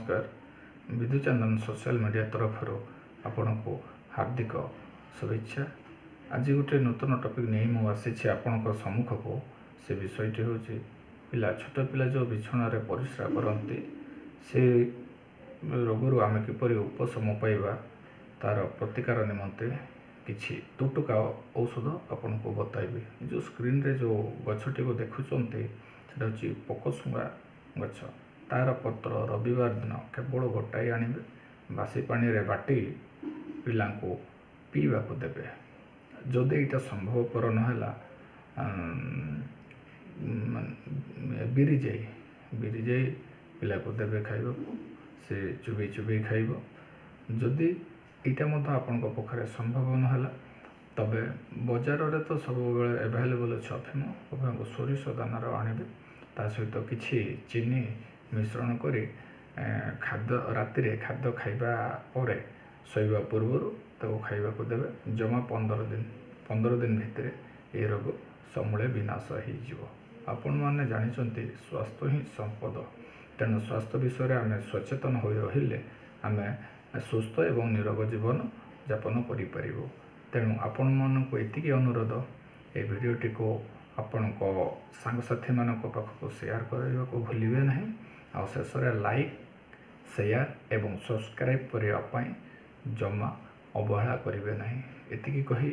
ନମସ୍କାର। ବିଦ୍ୟୁଚନ୍ଦନ social media ତରଫରୁ ଆପଣଙ୍କୁ ହାର୍ଦ୍ଦିକ ଶୁଭେଚ୍ଛା। ଆଜି ଗୋଟେ ନୂତନ ଟପିକ୍ ନେଇ ମୁଁ ଆସିଛି ଆପଣଙ୍କ ସମ୍ମୁଖକୁ। ସେ ବିଷୟଟି ହେଉଛି ପିଲା, ଛୋଟ ପିଲା ଯେଉଁ ବିଛଣାରେ ପରିସ୍ରା କରନ୍ତି, ସେ ରୋଗରୁ ଆମେ କିପରି ଉପଶମ ପାଇବା, ତା'ର ପ୍ରତିକାର ନିମନ୍ତେ କିଛି ତୁଟୁକା ଔଷଧ ଆପଣଙ୍କୁ ବତାଇବି। ଯେଉଁ ସ୍କ୍ରିନ୍ରେ ଯେଉଁ ଗଛଟିକୁ ଦେଖୁଛନ୍ତି, ସେଟା ହେଉଛି ପୋକଶୁଙ୍ଗା ଗଛ। ତା'ର ପତ୍ର ରବିବାର ଦିନ କେବଳ ଗୋଟାଏ ଆଣିବେ, ବାସି ପାଣିରେ ବାଟି ପିଲାଙ୍କୁ ପିଇବାକୁ ଦେବେ। ଯଦି ଏଇଟା ସମ୍ଭବପର ନହେଲା, ବିରି ଯାଇ ପିଲାକୁ ଦେବେ ଖାଇବାକୁ, ସେ ଚୋବେଇ ଚୋବେଇ ଖାଇବ। ଯଦି ଏଇଟା ମଧ୍ୟ ଆପଣଙ୍କ ପାଖରେ ସମ୍ଭବ ନହେଲା, ତବେ ବଜାରରେ ତ ସବୁବେଳେ ଆଭେଲେବଲ୍ ଅଛି ଅଫିମ। ଅଫିମକୁ ସୋରିଷ ଦାନାର ଆଣିବେ, ତା ସହିତ କିଛି ଚିନି ମିଶ୍ରଣ କରି ଖାଦ୍ୟ, ରାତିରେ ଖାଦ୍ୟ ଖାଇବା ପରେ ଶୋଇବା ପୂର୍ବରୁ ତାକୁ ଖାଇବାକୁ ଦେବେ। ଜମା 15 ଦିନ, 15 ଦିନ ଭିତରେ ଏ ରୋଗ ସମୂଳେ ବିନାଶ ହେଇଯିବ। ଆପଣମାନେ ଜାଣିଛନ୍ତି, ସ୍ୱାସ୍ଥ୍ୟ ହିଁ ସମ୍ପଦ। ତେଣୁ ସ୍ୱାସ୍ଥ୍ୟ ବିଷୟରେ ଆମେ ସଚେତନ ହୋଇ ରହିଲେ ଆମେ ସୁସ୍ଥ ଏବଂ ନିରୋଗ ଜୀବନ ଯାପନ କରିପାରିବୁ। ତେଣୁ ଆପଣମାନଙ୍କୁ ଏତିକି ଅନୁରୋଧ, ଏ ଭିଡ଼ିଓଟିକୁ ଆପଣଙ୍କ ସାଙ୍ଗସାଥିମାନଙ୍କ ପାଖକୁ ସେୟାର କରିବାକୁ ଭୁଲିବେ ନାହିଁ। ଆଉ ଶେଷରେ ଲାଇକ୍, ସେୟାର ଏବଂ ସବସ୍କ୍ରାଇବ୍ କରିବା ପାଇଁ ଜମା ଅବହେଳା କରିବେ ନାହିଁ, ଏତିକି କହି